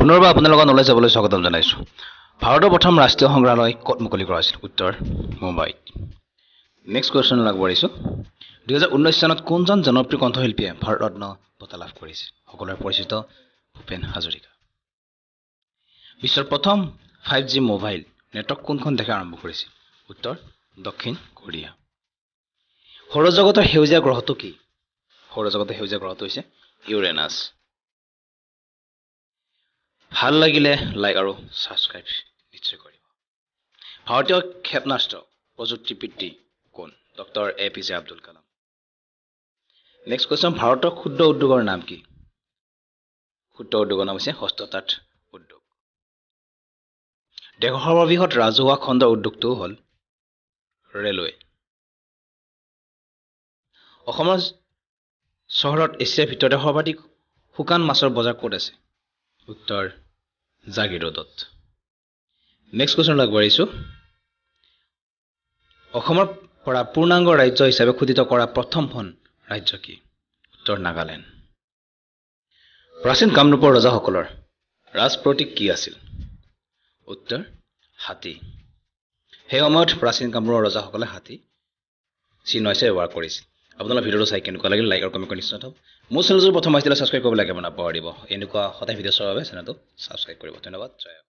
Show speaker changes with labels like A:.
A: পুনৰবাৰ আপোনালোকৰ নলেজ যাবলৈ স্বাগতম জনাইছোঁ। ভাৰতৰ প্ৰথম ৰাষ্ট্ৰীয় সংগ্ৰহালয় ক'ত মুকলি কৰা হৈছিল? উত্তৰ মুম্বাইত। নেক্সট কুৱেশ্যনলৈ আগবাঢ়িছোঁ। 2019 চনত কোনজন জনপ্ৰিয় কণ্ঠশিল্পীয়ে ভাৰত ৰত্ন বঁটা লাভ কৰিছিল? সকলোৰে পৰিচিত ভূপেন হাজৰিকা। বিশ্বৰ প্ৰথম 5G mobile network কোনখন দেশে আৰম্ভ কৰিছিল? উত্তৰ দক্ষিণ কোৰিয়া। সৌৰজগতৰ সেউজীয়া গ্ৰহটো কি? সৌৰজগতৰ সেউজীয়া গ্ৰহটো হৈছে ইউৰেনাছ। ভাল লাগিলে লাইক আৰু ছাবস্ক্ৰাইব নিশ্চয় কৰিব। ভাৰতীয় ক্ষেপণাস্ত্ৰ প্ৰযুক্তিবিদ কোন? Doctor A P J Abdul Kalam. Next question, ভাৰতৰ ক্ষুদ্ৰ উদ্যোগৰ নাম কি? ক্ষুদ্ৰ উদ্যোগৰ নাম হৈছে হস্ততাঁত উদ্যোগ। দেশৰ সৰ্ববৃহৎ ৰাজহুৱা খণ্ডৰ উদ্যোগটো হ'ল ৰেলৱে। অসমৰ চহৰত এছিয়াৰ ভিতৰতে সৰ্বাধিক শুকান মাছৰ বজাৰ ক'ত আছে? উত্তৰ জাগিৰোডত। নেক্সট কুৱেশ্যনলৈ আগবাঢ়িছোঁ। অসমৰ পৰা পূৰ্ণাংগ ৰাজ্য হিচাপে খোদিত কৰা প্ৰথমখন ৰাজ্য কি? উত্তৰ নাগালেণ্ড। প্ৰাচীন কামৰূপৰ ৰজাসকলৰ ৰাজপ্ৰতীক কি আছিল? উত্তৰ হাতী। সেই সময়ত প্ৰাচীন কামৰূপৰ ৰজাসকলে হাতী চিহ্ন হিচাপে ব্যৱহাৰ কৰিছিল। আপোনালোকৰ ভিডিঅ'টো চাই কেনেকুৱা লাগিল লাইক আৰু কমেণ্ট কৰি নিশ্চয় জনাব। মোৰ চেনেলটো প্ৰথম আহিছিলে ছাবস্ক্ৰাইব কৰিব লাগে নাপাহৰিব। এনেকুৱা সদায় ভিডিঅ' চোৱাৰ বাবে চেনেলটো ছাবস্ক্ৰাইব কৰিব। ধন্যবাদ। জয়।